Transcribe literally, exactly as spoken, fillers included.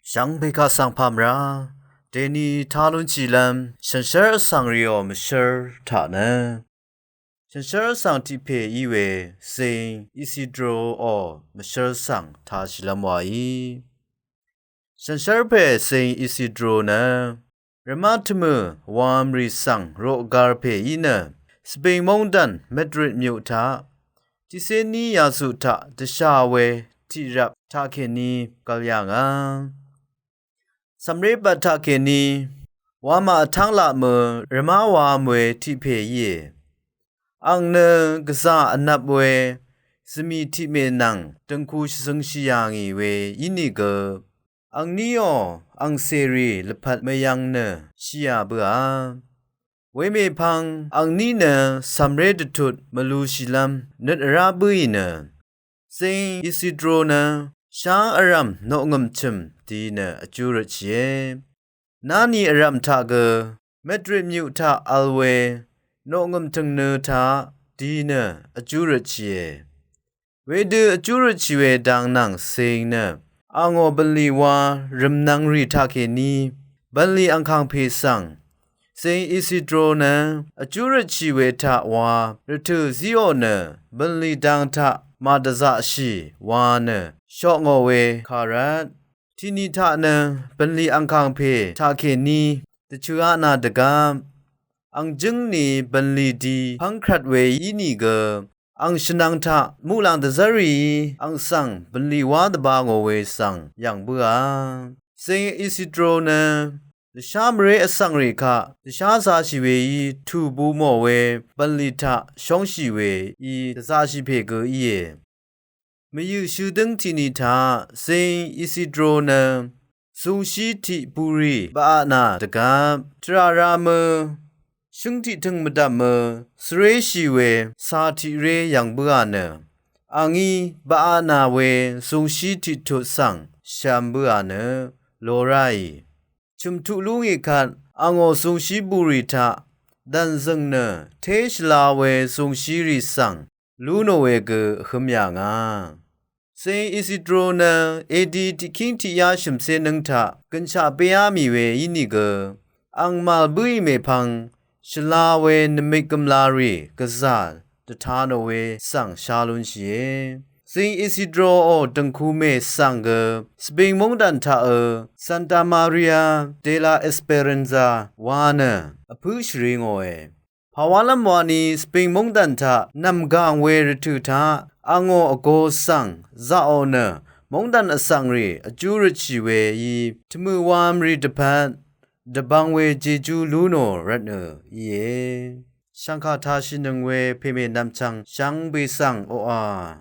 Shvngbe kaq svng pà mvrá dèní tá lúnshìlv́m shànshér vsvng rìò mvshǿr taq nø, shànshér vsvng tiq pè í we Saint Isidroò mvshǿr svng tāshìlv́m wàí. Shànshér pè Saint Isidro nø rvmá tø̀mø̀ wamrì svng roqgar pè í nø Spain móngdàn Madrid myuq taq tiqcé ní yāzuq taq dvshà we tiqrvp taqkèní gvl yà ngà. Cv̀mré bvt taqkèní wamà vtáng laq mø rvmá wam we tiq pè íe. Àng nø gvzà vnvp we zvmì tiqmè nvng døngku shvzøngshì yà ngì we ínìgø, angníò angcèrì lvpat mvyv̄ng nø shì yà bǿà. Wemèpvng angní nø cv̀mré dvtut mvlushìlv́m nøt vrá bǿì nø, Saint Isidro nø sháng vrv̀m noqngø̀m chø̀m di nø vjú røtshìe. Náni vrv̀m taq gø Madrid myuq taq vl we noqngø̀m tø̀ngnø taq di nø vjú røtshìe. Wedø vjú røtshì we dang nvng Saint nø àngó bv̀nlì wa rø̀mnvng rì taqkèní bv̀nlì angkàng pè svng, Saint Isidro nø vjú røtshì we taq wa rvtø̀ zíò nø bv̀nlì dang taq màdvzaqshì wa nø shokngò we kàrvt, tiqni taq nø bv̀nlì angkàng pè taqkèní dvchø aqnà dvgvp, àng jǿngni bv̀nlì di pv́ngkrvt we ínìgø, àng shvnvng taq muqlàng dvzv́rìí àng svng bv̀nlì wá dvbā ngò we svng yv̀ng bǿà. Saint Isidro nø dvshá mvré vsvng rì kaq dvshá zāshì weí tù bū mò we bv̀nlì taq shóngshì weí dvzaqshì pè gø íe. Mvyø̀ shødǿng tiqni taq Saint Isidro nø zungshí tiq būrì baqaqnà dvgvp tvrà rā mø shǿng tiqtøng mvdv̀m mø svréshì we cā tiqré yv̀ng bǿà nø, àngí baqaqnà we zungshí tiqtut svng shv̄m bǿà nø lo ráì. Chø̀m tuq lú ngì kvt àngó zungshí būrì taq dv̀nzø̀ng nø té shvlā we zungshírì svng lú nò we gø vhø̄m yà ngà. Saint Isidro nø A D tiqkíng tiqyá shø̀mcé nǿng taq gønshaq béá mì we ínìgø, àng màl bǿì mèpvng shvlā we nvmik gø̀mlarì gvzà dvtā nò we svng shá lúnshìe. Saint Isidroò dø̀ngkumè svng gø Spain móngdàn taqø Santa Maria de la Esperanza wa nø vpǿ shvri ngòe. Pàwálv́m wani Spain móngdàn taq nv̀mgàng we rvtø̀ taq àngó vgō svng zaqò nø móngdàn vsvng rì vjú røtshì weí tø̀mø̀ wamrì dvpvt dvbvng we jejú lú nò rvtnø íe. Shv̀ngkà tāshìnøng we pèmè nvmchvng shvngbe svng oqà.